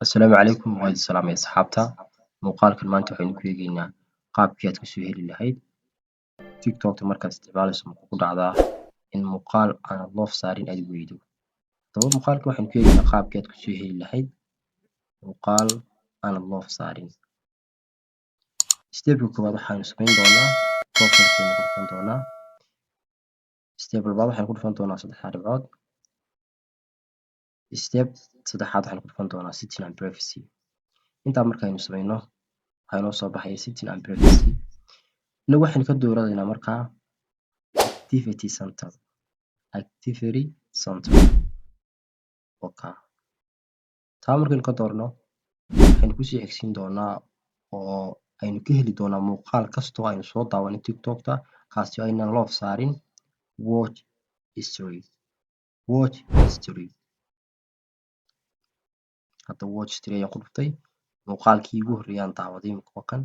Asalaamu calaykum, waa idin salaamay asxaabta. Muuqaalkan maanta waxaynu ku eegaynaa qaabkii aad kusoo heli lahayd TikTokta. Markaad isticmaalayso, ma kugu dhacdaa in muuqaal aanad love saarin aad weydo? Haddaba muuqaalka waxaynu ku eegaynaa qaabkii aad kusoo heli lahayd muuqaal aanad love saarin. Stepka koowaad waxaynu samayn doonaa profilkeena ku dhufan doonaa. Step labaad waxaynu ku dhufan doonaa saddexda dhibcood. Step saddexaad waxaynu ku dhufan doonaa setting and privacy. Intaa markaynu samayno, waxaa inoo soo baxaya setting and privacy. Inagu waxaynu ka dooranaynaa markaa activity center. Activity center okay. Taa markaynu ka doorno, waxaynu kusii xigsiin doonaa oo aynu ka heli doonaa muuqaal kastoo aynu soo daawanay TikTokta, kaasi oo aynan love saarin. Watch history, watch history. Hadda watch history ayaan ku dhuftay. Muuqaalkii ugu horreeyay aan daawaday imika waa kan.